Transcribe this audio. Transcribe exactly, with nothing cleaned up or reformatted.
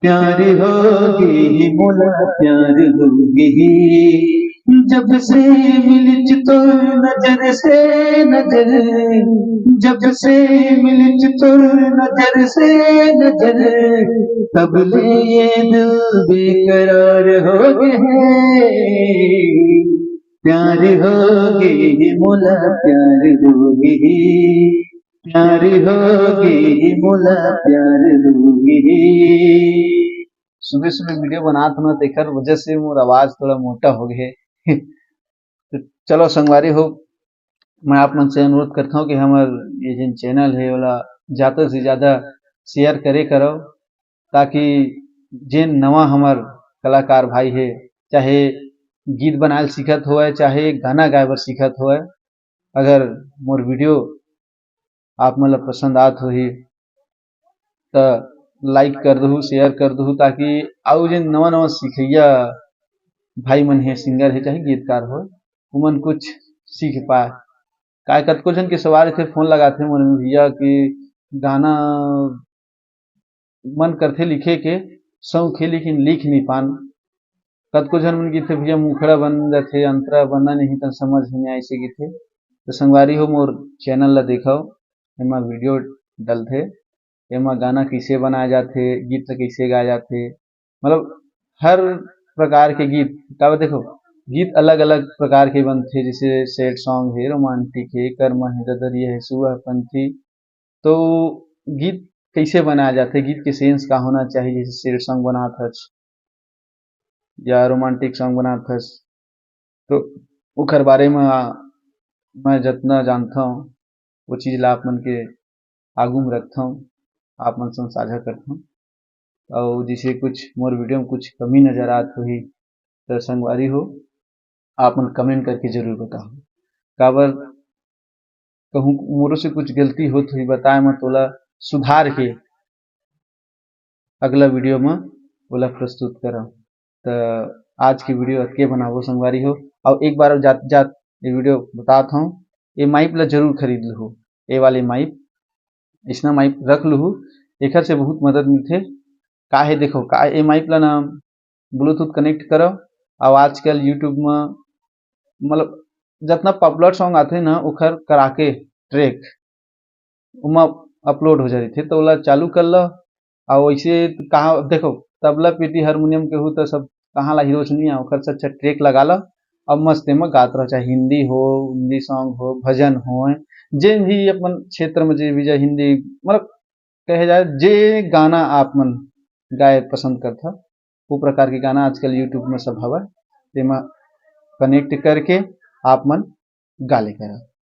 प्यार होगे मोला, प्यार होगे, जब से मिलिच तोर नजर से नजर, जब से मिलिच तोर नजर से नजर, तब ले ये दिल बेकरार होगे। प्यार होगे मोला, प्यार होगे, प्यार होगे मोला, प्यार होगे। सुबह सुबह वीडियो बनात हूँ ना, तेकर वजह से मोर आवाज थोड़ा मोटा हो गए। तो चलो संगवारी हो, मैं आप मन से अनुरोध करता हूँ कि हमर ये जिन चैनल है, ओला ज्यादा से ज्यादा शेयर करे करो, ताकि जेन नवा हमर कलाकार भाई है, चाहे गीत बनाए सीखत होए, चाहे गाना गाए बर सीखत होए, अगर मोर वीडियो आप मन ला पसंद आत होही, त लाइक कर दहू, शेयर कर दहू, ताकि अउ जेन नवा नवा सिखैया भाई मन हे, सिंगर हे चाहे गीतकार हो, उमन कुछ सीख पाए। काय कतको झन के सवाल थे, फोन लगाथे मोर भैया कि गाना मन करथे लिखे के, शौक हे लेकिन लिख नहीं पान। कतको झन मन कहिथे, "भैया मुखड़ा बन जाथे, अंतरा बना नहीं त समझ नहीं आए," से कहिथे। तो संगवारी हो, मोर चैनल ला देखव, एमा वीडियो डलथे, एमा गाना कइसे बनाए जाथे, गीत ला कइसे गाए जाथे, मतलब हर प्रकार के गीत, काबर देखो, गीत अलग-अलग प्रकार के बनथे, जैसे सैड सॉन्ग हे, रोमांटिक हे, कर्मा हे, ददरिया हे, सुआ पंथी। तो गीत कइसे बनाए जाथे, गीत के सेंस का होना चाहिए, जैसे सैड सॉन्ग बनात हस या रोमांटिक सॉन्ग बनात हस, तो ओखर बारे म मैं जतना जानथव, वो चीज ला आप मन के आगू म रखथव, आप मन संग साझा करथव। अउ जैसे कुछ मोर वीडियो में कुछ कमी नजर आत होही, त संगवारी हो, आप मन कमेंट करके जरूर बताओ। काबर कहूँ मोरो से कुछ गलती होत होही, बताए म तोला सुधार के अगला वीडियो म ओला प्रस्तुत करव। त आज के वीडियो अतके बनाबो संगवारी हो। अउ एक बार जात जात ये वीडियो बतात हूँ, ये माइप ला जरूर खरीद लूहू, ये वाले माइप, इसना माइप रख लूहू, एखर से बहुत मदद मिलथे। का हे देखो, का ये माइप ला ना ब्लूटूथ कनेक्ट करो, अउ आजकल YouTube म मतलब जतना पॉपुलर सॉन्ग आथे ना, ओखर करा के ट्रैक ओमा अपलोड हो जाथे, तो ओला चालू कर लो। अउ वैसे कहाँ देखो, तबला, पेटी, हारमोनियम केहू तो सब कहाँ ला हीरो नहीं आ, ओकर से अच्छा ट्रैक लगा लो। अब मस्त एमा गात रहो, चाहे हिंदी हो, हिंदी सॉन्ग हो, भजन हो, जे भी अपन क्षेत्र में जे भी जाए, हिंदी मतलब कहे जाए, जे गाना आप मन गाए पसंद करथा, वो प्रकार के गाना आजकल YouTube में सब हवा, तेमा कनेक्ट करके आप मन गा ले करा।